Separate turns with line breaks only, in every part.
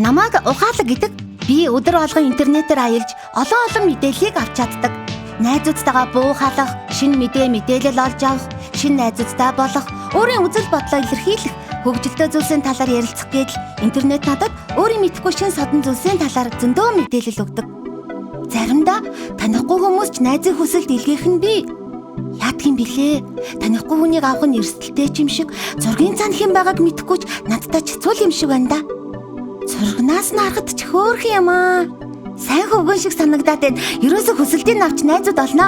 Намайг ухаалаг гэдэг. Би өдөр болгон интернетээр аялж олон олон мэдээллийг авч чаддаг. Найзуудтайгаа буу халах, шинэ мэдээлэл олж авах, шинэ найзуудтай болох, өөрийн үзэл бодлоо илэрхийлэх, хөгжилтэй зүйлсийн талаар ярилцах гэдэл интернет надад өөрийн мэдэхгүй шинэ содон зүйлсийн талаар зөндөө мэдээлэл өгдөг. Заримдаа танихгүй хүмүүс ч найзын хүсэлд илгээх нь бий. Яадаг юм билээ? Танихгүй хүнийг авах нь эрсдэлтэй ч юм шиг, зургийн цаана хэн байгааг мэдэхгүй ч надтай чацуул юм шиг байна да. Зургнаас нь харахад ч хөөрхөн юм аа. Сайн хөвгөн шиг санагдаад байна. Ерөөсөө хүсэлтийг авч найзууд олно.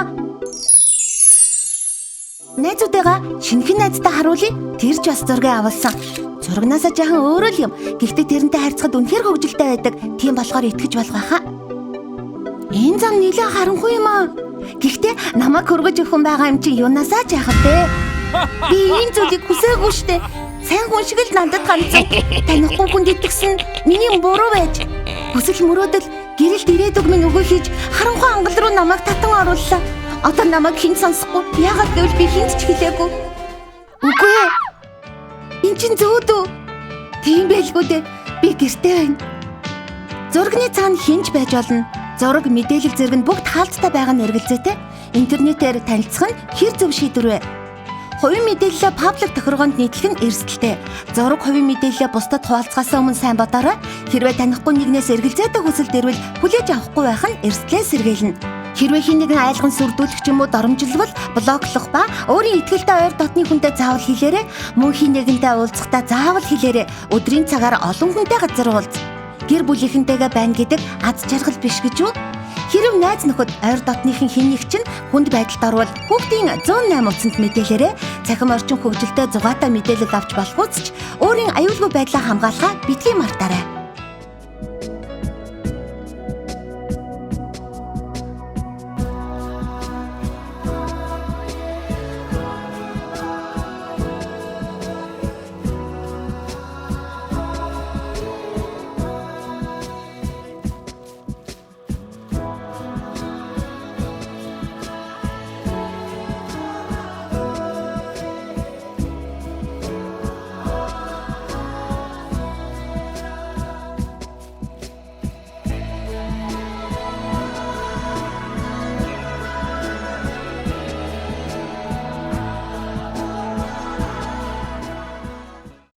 Найзуудыгаа шинэхэн найздаа харуулъя. Тэр ч бас зургийг авалсан. Зургнаасаа жаахан өөр л юм. Гэхдээ тэрнтэй харьцахад үнэхээр хөгжилтэй байдаг. Тийм болохоор итгэж болох байхаа. Энэ зам нэлээд харанхуй юм аа. Гэхдээ намайг хөргөж өгөх хүн байгаа юм чи юунаасаа ч яах вэ? Би ийм зүйлийг хүсээгүй штэ. Сайн хүн шиг л надад хандсан. Танихгүй хүнд итгэсэн миний буруу байж. Хүсэл мөрөөдөл гэрэлт ирээдүг минь өгөө хийж харанхуй ангал руу намайг татан орууллаа. Одоо намайг хэн сонсохгүй. Яагаад гэвэл би хүнд ч хэлээгүй. Үгүй ээ. Эн чинь зөөдөө. Тийм байлгүй дээ. Би гэртээ байна. Зургийн цаана хэн ч байж болно. Зураг, мэдээлэл зэрэг нь бүгд хаалттай байгаа нь эргэлзээтэй. Интернетээр танилцах нь хэр зөв шийдвэр вэ? Хувийн мэдээллээ паблик тохиргоонд нийтлэх нь эрсдэлтэй. Зураг хувийн мэдээллээ бусдад хуваалцахаас өмнө сайн бодоорой. Хэрвээ танихгүй нэгнээс эргэлзээтэй хүсэлт ирвэл хүлээж авахгүй байх нь эрсдлээ сэргийлнэ. Хэрвээ хэн нэгэн айлган сүрдүүлэх ч юм уу доромжилбол блоклох ба өөрийн итгэлтэй ойр дотны хүнтэй заавал хэлээрэй. Мөн хэн нэгэнтэй уулзахдаа заавал хэлээрэй. Өдрийн цагаар олон хүнтэй газар уулз. Гэр бүлийнхэнтэйгээ байна гэдэг аз жаргал биш гэж үү? Хэрв найз нөхөд ойр дотныхын хэн нэг чинь хүнд байдалд орвол хүүхдийн 108 утсанд мэдээлээрэй. Цахим орчин хөгжилтэй зугаатай мэдээлэл авч болохуйц ч өөрийн аюулгүй байдлаа хамгаалахаа битгий мартаарай.